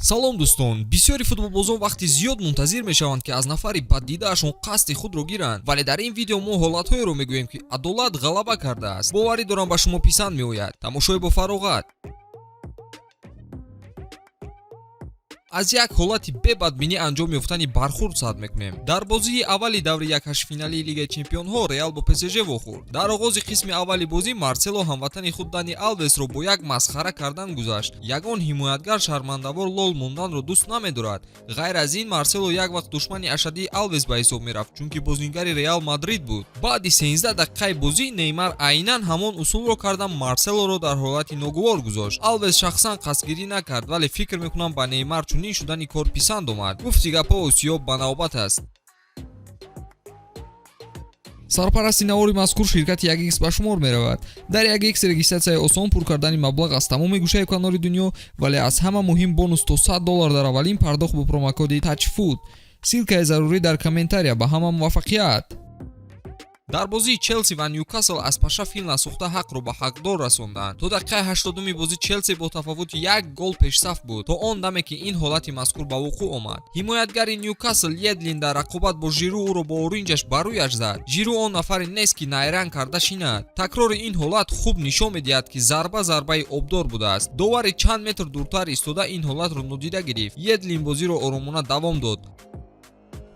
Салом, дӯстон. Бисёри футболбозон вақти зиёд мунтазир мешаванд, ки аз нафари баддидаашон қасди худро гиранд, вале дар ин видео мо ҳолатҳоеро мегӯем, ки адолат ғалаба кардааст. Боварӣ дорам, ба шумо писанд меояд. Тамошои бофароғат. Аз як ҳолати бебадбинӣ анҷом ёфтани бархурд сад мекунем. Дар бозии аввали даври якҳаштфиналии Лигаи чемпионҳо Реал бо ПСЖ вохӯрд. Дар оғози қисми аввали бозӣ Марсело ҳамватани худ Дани Алвесро бо як масхара кардан гузашт. Ягон ҳимоятгар шармандавор лол монданро дӯст намедорад. Ғайр аз ин, Марсело як вақт душмани ашаддии Алвес ба ҳисоб мерафт, чунки бозингари Реал Мадрид буд. Баъди 13 дақиқаи бозӣ Неймар айнан ҳамон усулро карда, Марселоро дар ҳолати ногувор гузошт. Алвес шахсан қасдгирӣ накард, вале фикр мекунам, ба Неймар чунин шудани кор писанд омад. Гуфти гапҳо, осиёб ба навбат аст. Сарпарасти навори мазкур ширкати 1X ба шумор меравад. Дар 1X регистратсияи осон, пур кардани маблағ аз тамоми гӯшаю канори дунё, вале аз ҳама муҳим бонус то 100 доллар дар аввалин пардохт бо промокоди TAJFOOT. Ссылкаи зарурӣ дар комментария. Ба ҳама муваффақият. Дар бозии Челси ва Нюкасл аз паша фил насӯхта ҳақро ба ҳақдор расонданд. То дақиқаи 80-уми бозӣ Челси бо тафовути як гол пешсаф буд, то он даме ки ин ҳолати мазкур ба вуқӯъ омад. Ҳимоятгари Нюкасл Едлин дар рақобат бо Жиру ӯро бо оринҷаш ба рӯяш зад. Жиру он нафаре нест, ки найранг карда шинад. Такрори ин ҳолат хуб нишон медиҳад, ки зарба зарбаи обдор будааст. Довари чанд метр дуртар истода ин ҳолатро нодида гирифт. Едлин бозиро оромона давом дод.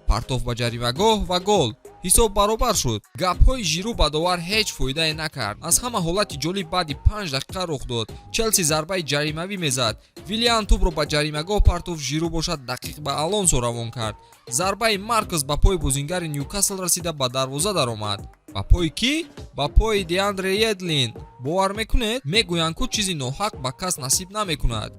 Партоф ба ҷаримагоҳ ва гол. Ҳисоб баробар шуд. Гапҳои Жиру ба довар ҳеҷ фоидае накард. Аз ҳама ҳолати ҷолиб баъди 5 дақиқа рух дод. Челси зарбаи ҷаримавӣ мезад. Вилиан тӯбро ба ҷаримагоҳ партофт, Жиру бошад, дақиқ ба Алонсо равон кард. Зарбаи Маркос ба пои бозингари Нюкасл расида, ба дарвоза даромад. Ба пои кӣ? Ба пои Деандре Едлин. Бовар мекунед? Мегӯянд ку, чизи ноҳақ ба кас насиб намекунад.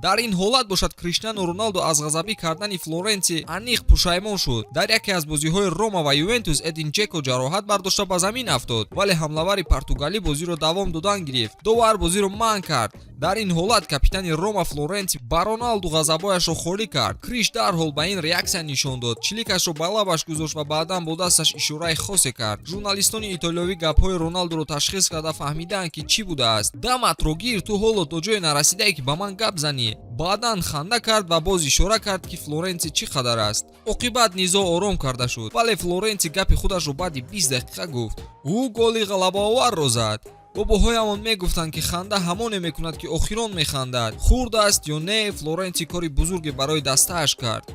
Дар ин ҳолат бошад, Криштиану Роналдо аз ғазабӣ кардани Флоренси аниқ пушаймон шуд. Дар яке аз бозиҳои Рома ва Ювентус Эдин Ҷеко ҷароҳат бардошта, ба замин афтод, вале ҳамлавари португалӣ бозиро давом додан гирифт. Довар бозиро манъ кард. Дар ин ҳолат капитани Рома Флоренси ба Роналду ғазабояшро холӣ кард. Криш дарҳол ба ин реаксия нишон дод, чиликашро ба лабаш гузошт ва баъдан бо дасташ ишораи хосе кард. Журналистони итолиёвӣ гапҳои Роналдуро ташхис карда, фаҳмидаанд, ки чӣ будааст. Даматро гир, ту ҳоло то ҷое нарасидае, ки ба ман гап занӣ. Баъдан ханда кард ва боз ишора кард, ки Флоренси чӣ қадар аст. Оқибат низоъ ором карда шуд, вале Флоренси гапи худашро баъди 20 дақиқа гуфт. Ӯ голи ғалабаоварро зад. Бобоҳоямон мегуфтанд, ки ханда ҳамоне мекунад, ки охирон механдад. Хурд аст ё не, Флоренси кори бузурге барои дастааш кард.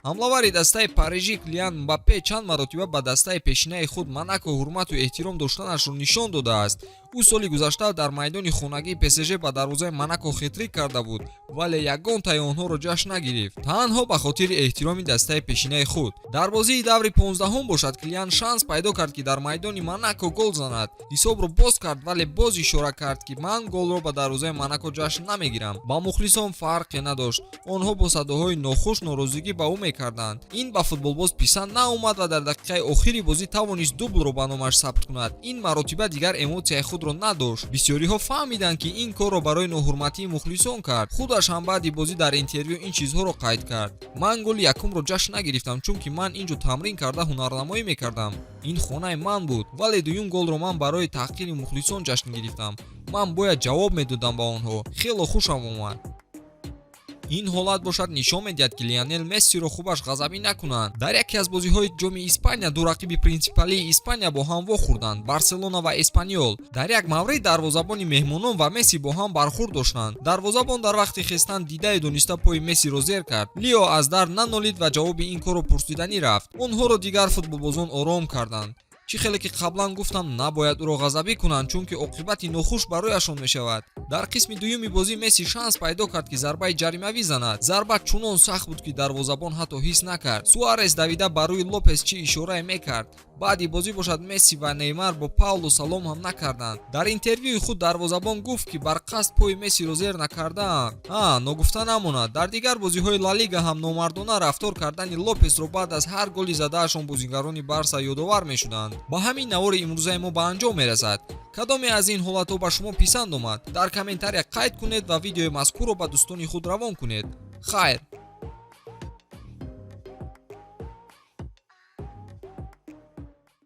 Ҳамлавари дастаи Парижӣ Килиан Мбаппе чанд маротиба ба дастаи пешинаи худ Монако ҳурмату эҳтиром доштанашро нишон додааст. Ӯ соли гузашта дар майдони хонагии ПСЖ ба дарвозаи Монако хетрик карда буд, вале ягон таи онҳоро ҷашн нагирифт, танҳо ба хотири эҳтироми дастаи пешинаи худ. Дар бозии даври 15-ҳум бошад, Килиан шанс пайдо кард, ки дар майдони Монако гол занад. Ҳисобро боз кард, вале боз ишора кард, ки ман голро ба дарвозаи Монако ҷашн намегирам. Ба мухлисон фарқе надошт. Онҳо бо садоҳои нохуш норозигӣ ба ӯ мекарданд. Ин ба футболбоз писанд наомад ва дар дақиқаи охири бозӣ тавонист дублро ба номаш сабт кунад. Ин маротиба дигар эмотсияи худро надошт. Бисёриҳо фаҳмиданд, ки ин корро барои ноҳурматии мухлисон кард. Худаш ҳам баъди бозӣ дар интервю ин чизҳоро қайд кард: Ман голи якумро ҷашн нагирифтам, чунки ман ин ҷо тамрин карда, ҳунарнамоӣ мекардам. Ин хонаи ман буд. Вале дуюм голро ман барои таҳқири мухлисон ҷашн гирифтам. Ман бояд ҷавоб медодам ба онҳо. Хело хушам омад. Ин ҳолат бошад, нишон медиҳад, ки Лионел Мессиро хубаш ғазабӣ накунанд. Дар яке аз бозиҳои Ҷоми Испания ду рақиби принсипалии Испания бо ҳам вохӯрданд: Барселона ва Эспаньол. Дар як маврид дарвозабони меҳмонон ва Месси бо ҳам бархӯрд доштанд. Дарвозабон дар вақти хестан дидаю дониста пои Мессиро зер кард. Лио аз дард нанолид ва ҷавоби ин корро пурсиданӣ рафт. Онҳоро дигар футболбозон ором карданд. Чӣ хеле ки қаблан гуфтам, набояд ӯро ғазабӣ кунанд, чунки оқибати нохуш барояшон мешавад. Дар қисми дуюми бозӣ Месси шанс пайдо кард, ки зарбаи ҷаримавӣ занад. Зарба чунон сахт буд, ки дарвозабон ҳатто ҳис накард. Суарес давида ба рӯи Лопес чӣ ишорае мекард. Баъди бозӣ бошад, Месси ва Неймар бо Пауло салом ҳам накарданд. Дар интервюи худ дарвозабон гуфт, ки бар қасд пои Мессиро зер накардаанд. Ҳа, ногуфта намонад, дар дигар бозиҳои Ла Лига ҳам номардона рафтор кардани Лопесро баъд аз ҳар голи задаашон бозигарони Барса ёдовар мешуданд. Ба ҳамин навори имрӯзаи мо ба анҷом мерасад. Кадоме аз ин ҳолатҳо ба шумо писанд омад, дар комментария қайд кунед ва видеои мазкурро ба дӯстони худ равон кунед. Хайр.